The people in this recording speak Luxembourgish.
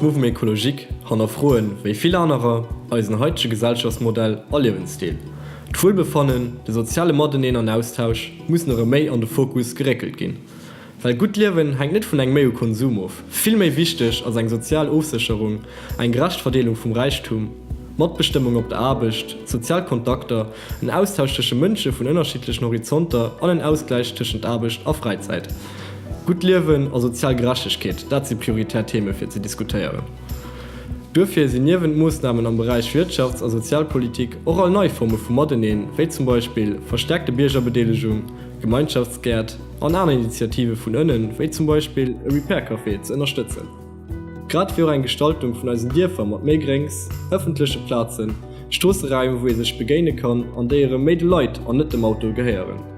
Mouvement Ecologique hannerfroen, wéi vill anerer, eisen haitege Gesellschaftsmodell a Liewensstil. D'Wuelbefannen, de soziale Mateneen an Austausch mussen erëm méi an de Fokus geréckelt ginn. Well gutt Liewen hänkt net vun engem Méi u Konsum of. Vill méi wichteg ass eng sozial Ofsécherung, eng gerecht Verdeelung vum Räichtum, Matbestëmmung op der Aarbecht, sozial Kontakter, en Austausch tësche Mënsche vun ënnerschiddlechen Horizonter an en Ausgläich tëschent Aarbecht a Fräizäit. Gutt Liewen a sozial Gerechtegkeet, dat si prioritär Theme fir ze diskutéieren. Duerfir sinn niewent Moossnamen am Beräich Wirtschafts a Sozialpolitik och all nei Forme vu Mateneen, wéi zum Beispill verstärkte Biergerbedeelegung, Gemeinschaftsgäert an aner Initiative vun ënnen, wéi zum Beispill e Repair Café, ze ënnerstëtzen. Grad wéi och eng Gestaltung vun eisen Dierfer mat méi Gréngs, ëffentleche Plazen, Stroosseraim wou ee sech begéine kann an déi erëm méi de Leit an net dem Auto gehéieren.